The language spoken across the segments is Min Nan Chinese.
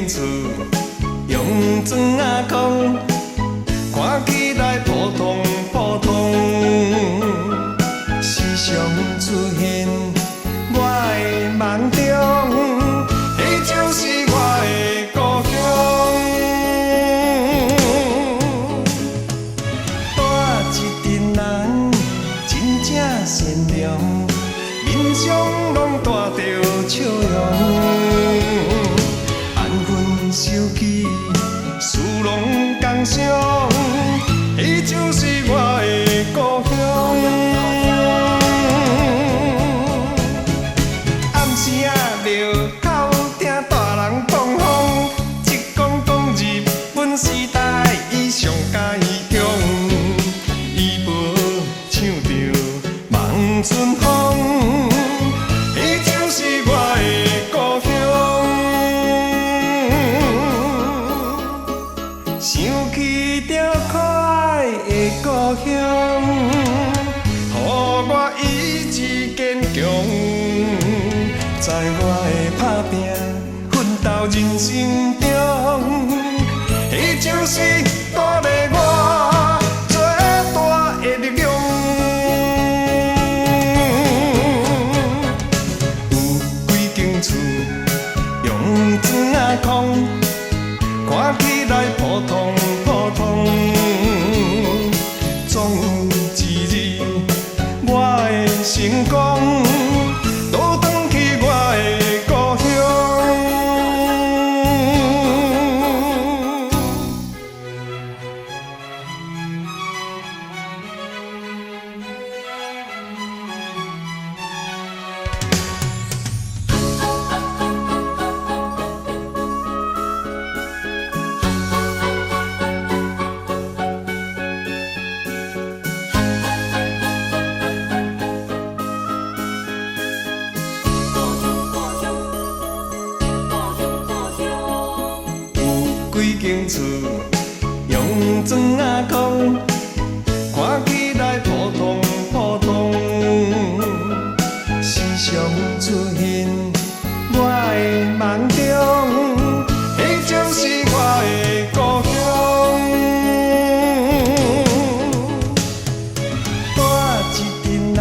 間厝用磚仔空，看起來普通普通，時常出現我的夢中，彼就是我的故鄉。住一陣人真正善良，面上攏帶著笑容，安分守己，事攏共賞，彼就是我的故鄉。暗時仔廟口聽大人講風，一講講日本時代，伊上喜強，伊無唱著望春風，彼就是我的故鄉。想起著可愛的故鄉，予我意志堅強，在我的打拼奮鬥人生中，彼就是鼓勵我最大的力量。有幾間厝用磚仔空，看起來普通普通，總有一日我會成功，倒轉去我的故鄉。有幾間厝用磚仔空，看起來普通普通，時常出現我的夢中，彼就是我的故鄉。住一陣人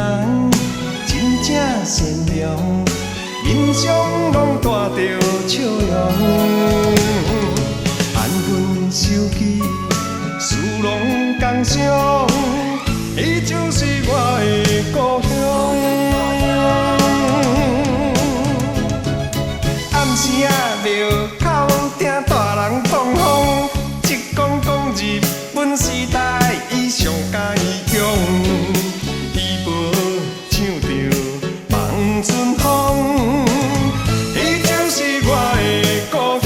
真正善良，面上攏帶著笑容，安分守己，事攏共賞，彼就是我的故鄉。暗時仔廟口聽大人講風，一講講日本時代，伊上喜強，伊無唱著望春風，彼就是我的故鄉。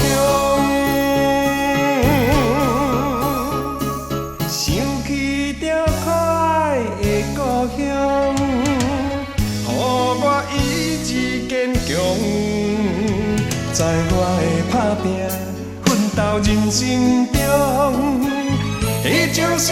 想起著可愛的故鄉，予我意志堅強，在我的打拼奮鬥人生中，彼就是